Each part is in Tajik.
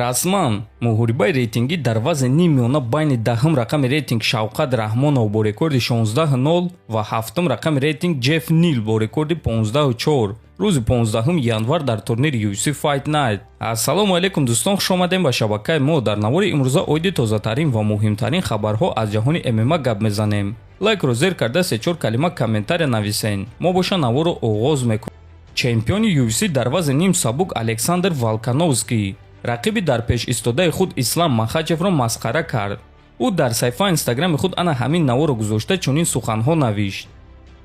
Расман муҳорибаи рейтингӣ дар вазни ниммиёна байни 10-ум рақами рейтинг Шавқат Раҳмонов бо рекорди 16-0 ва ҳафтум рақами рейтинг Ҷеф Нил бо рекорди 15-4 рӯзи 15 январ дар турнири UFC Fight Night. Ассалому алайкум, дӯстон, хушомадем ба шабакаи мо. Дар навори имрӯза оиди тозатарин ва муҳимтарин хабарҳо аз ҷаҳони ММА гап мезанем. Лайкро зер карда, се-чор калима комментария нависен. Мо боша наворро оғоз мекунем. Чемпиони UFC дар вазни ним сабук Александр Волкановский рақиби дар пеш истодаи худ Ислам Махачевро масхара кард. Ӯ дар саҳифаи Инстаграми худ ана ҳамин наворро гузошта, чунин суханҳо навишт: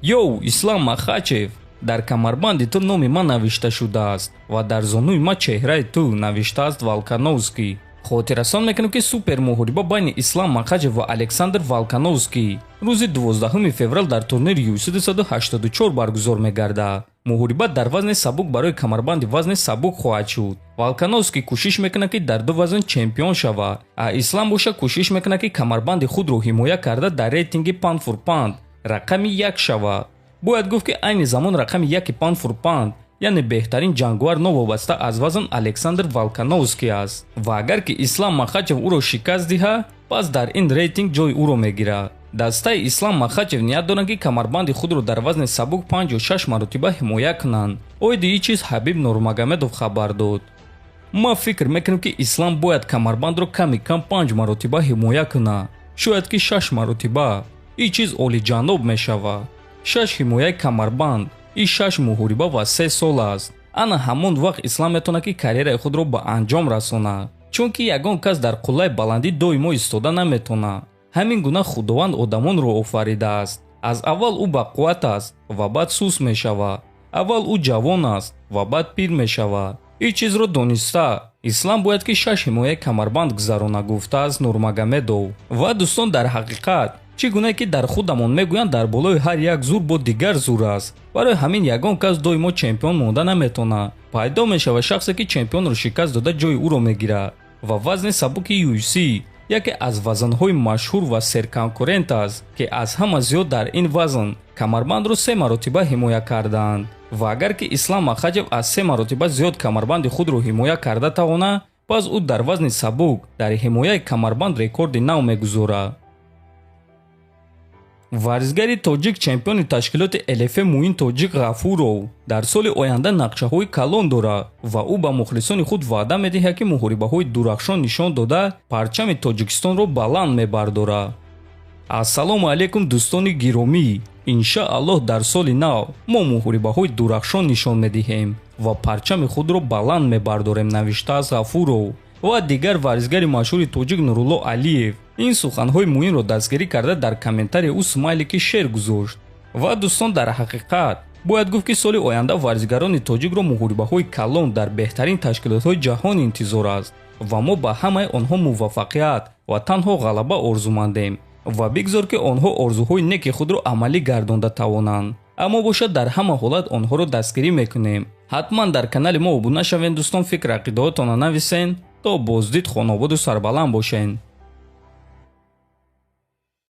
«Йоу, Ислам Махачев, дар камарбанди ту номи ман навишта шудааст ва дар зонуи ман чеҳраи ту», навиштааст Волкановский. Хотиррасон мекунем, ки супермуҳориба байни Ислам Махачев ва Александр Волкановский рӯзи 12 феврал дар турнири UFC 284 баргузор мегардад. Муҳориба дар вазни сабук барои камарбанди вазни сабук хоҳад шуд. Волкановский кӯшиш мекунад, ки дар ду вазн чемпион шавад, а Ислам боша кӯшиш мекунад, ки камарбанди худро ҳимоя карда, дар рейтинги pound for pound рақами як шавад. Бояд гуфт, ки айни замон рақами яки pound for pound, яъне беҳтарин ҷанговар новобаста аз вазн, Александр Волкановский аст ва агар ки Ислам Махачев ӯро шикаст диҳад, пас дар ин рейтинг ҷои ӯро мегирад. Дастаи Ислам Махачев ният доранд, ки камарбанди худро дар вазни сабук панҷ ё шаш маротиба ҳимоя кунанд. Оиди ин чиз Ҳабиб Нурмагомедов хабар дод: «Ман фикр мекунам, ки Ислам бояд камарбандро ками кам панҷ маротиба ҳимоя кунад, шояд ки шаш маротиба. Ин чиз олиҷаноб мешавад. Шаш ҳимояи камарбанд ин шаш муҳориба ва 3 сол аст. Ана ҳамон вақт Ислам метавонад, ки карьераи худро ба анҷом расонад, чунки ягон кас дар қуллаи баландӣ доимо истода наметавонад. Ҳамин гуна Худованд одамонро офаридааст: аз аввал ӯ бақувват аст ва баъд суст мешавад, аввал ӯ ҷавон аст ва баъд пир мешавад. Ин чизро дониста, Ислам бояд ки шаш ҳимояи камарбанд гузаронад», гуфтааст Нурмагомедов. Ва дӯстон, дар ҳақиқат, чӣ гуна ки дар худамон мегӯянд, дар болои ҳар як зур бо дигар зур аст. Барои ҳамин ягон кас доимо чемпион монда наметавонад. Пайдо мешавад шахсе, ки чемпионро шикаст дода, ҷои ӯро мегирад. Ва вазни сабуки UFC яке аз вазнҳои машҳур ва серконкурент аст, ки аз ҳама зиёд дар ин вазн камарбандро се маротиба ҳимоя кардаанд. Ва агар ки Ислам Махачев аз се маротиба зиёд камарбанди худро ҳимоя карда тавонад, пас ӯ дар вазни сабук дар ҳимояи камарбанд рекорди нав мегузорад. Варзигари тоҷик, чемпиони ташкилоти ЛФА Муин Тоҷик Ғафуров дар соли оянда нақшаҳои калон дорад ва ӯ ба мухлисони худ ваъда медиҳад, ки муҳорибаҳои дурахшон нишон дода, парчами Тоҷикистонро баланд мебардорад. «Ассалому алайкум, дӯстони гиромӣ! Иншааллоҳ, дар соли нав мо муҳорибаҳои дурахшон нишон медиҳем ва парчами худро баланд мебардорем», навиштааст Ғафуров. Ва дигар варзигари машҳури тоҷик Нурулло Алиев ин суханҳои Муинро дастгирӣ карда, дар комментарии ӯ смайлики шер гузошт. Ва дӯстон, дар ҳақиқат бояд гуфт, ки соли оянда варзигарони тоҷикро муҳорибаҳои калон дар беҳтарин ташкилотҳои ҷаҳон интизор аст ва мо ба ҳамаи онҳо муваффақият ва танҳо ғалаба орзумандем ва бигзор, ки онҳо орзуҳои неки худро амалӣ гардонда тавонанд. Аммо бошад, дар ҳама ҳолат онҳоро дастгирӣ мекунем. Ҳатман дар канали мо обуна шавед, дӯстон, фикр ақидаҳотонро нависен. То боздид, хонободу сарбаланд бошен.